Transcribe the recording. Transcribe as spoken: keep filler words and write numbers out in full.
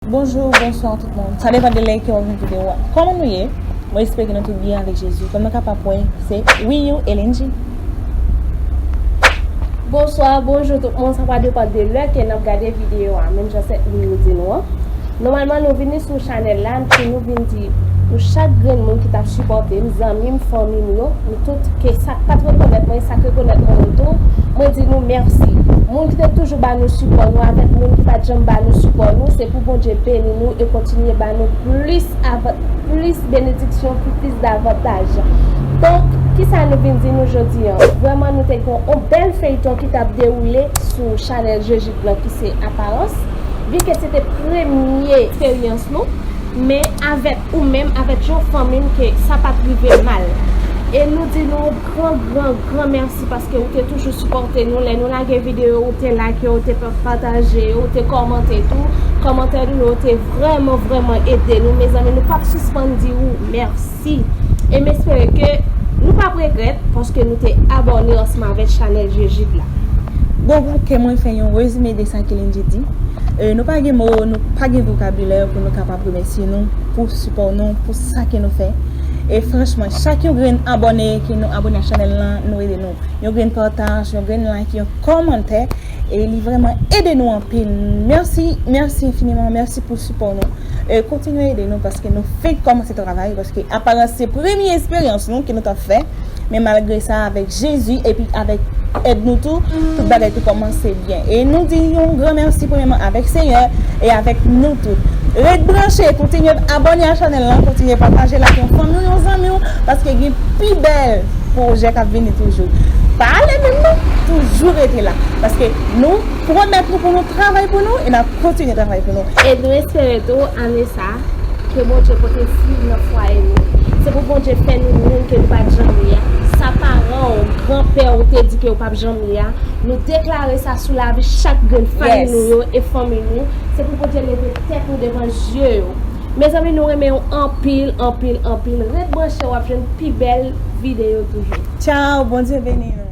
Bonjou, bonswa tout moun. Sa depann de lè ke w ap jwenn videyo a. Kòman nou ye? Mwen espere ke nou tout byen avèk Jezi. Kòm nou kapab wè, se Wiyou Elenji. Bonswa, bonjou tout moun. Sa va depann de lè ke n ap gade videyo a. Menm jan se Wiyou di nou an. Nòmalman, nou vini sou chanèl la, pou nou vin di pou chak grenn moun ki t ap sipòte m, zanmi m, fanmi m yo, nou tout, ke sa k pa t rekonèt mwen, sa k rekonèt mwen yo tou, mwen di nou mèsi. Moun ki te toujou ba nou sipò nou, avèk moun ki pa t janm ba nou sipò nou, se pou Bondye beni nou e kontinye ba nou plis avan-, plis benediksyon, plis davantaj. Donk, kisa nou vin di nou jodi an? Vrèman, nou te gen yon bèl feyton ki t ap dewoule sou chanèl Jejit lan ki se Aparans. Vi ke se te premye eksperyans nou, men avèk ou menm, avèk yon fanmi m ke sa pa t rive mal. E nou di nou gran, gran, gran mèsi paske ou te toujou sipòte nou. Lè nou lage videyo, ou te like yo, ou te pa-, pataje yo, ou te kòmante tou. Kòmantè nou yo te vrèman, vrèman ede nou. Mezanmi, nou p ap sispann di ou mèsi. E m espere ke nou p ap regrèt paske nou te abòne ansanm avèk chanèl Jejit la. Bon, pou ke mwen fè yon rezime de sa ke Elenji di. E, nou pa gen mo, nou pa gen vokabilè pou nou kapab remèsye nou pou sipò nou, pou sa ke nou fè. E franchman, chak yon grenn abòne ke nou abòne ak chanèl lan, nou ede nou. Yon grenn pataj, yon grenn like, yon kòmantè, e li vrèman ede nou anpil. Mèsi, mèsi enfiniman, mèsi pou sipò nou. E, kontinye ede nou paske nou fenk kòmanse travay, paske Aparans se premye esperyans nou ke nou t ap fè. Men malgre sa, avèk Jezi epi avèk èd nou tou, tout bagay te kòmanse byen. E nou di yon gran mèsi premyèman avèk Senyè e avèk nou tout. Ret branche, kontinye abòne a chanèl lan, kontinye pataje l ak yon fanmi w, yon zanmi w, paske gen pi bèl pwojè k ap vini toujou. Pa ale menm non, toujou rete la. Paske nou pwomèt nou pou nou travay pou nou e n ap kontinye travay pou nou. E nou espere tou, ane sa, ke Bondye pote fwi nan fwaye nou. Se pou Bondye fè nou moun ke nou pa t janm ye a. Sa paran w, granpè w te di ke w p ap janm ye a. Nou deklare sa sou lavi chak grenn fanmi nou yo e fanmi nou. Se pou Bondye leve tèt nou devan zye yo. Mezanmi, nou renmen w anpil, anpil, anpil. Ret branche, w ap jwenn pi bèl videyo toujou. Tchao, Bondye beni nou.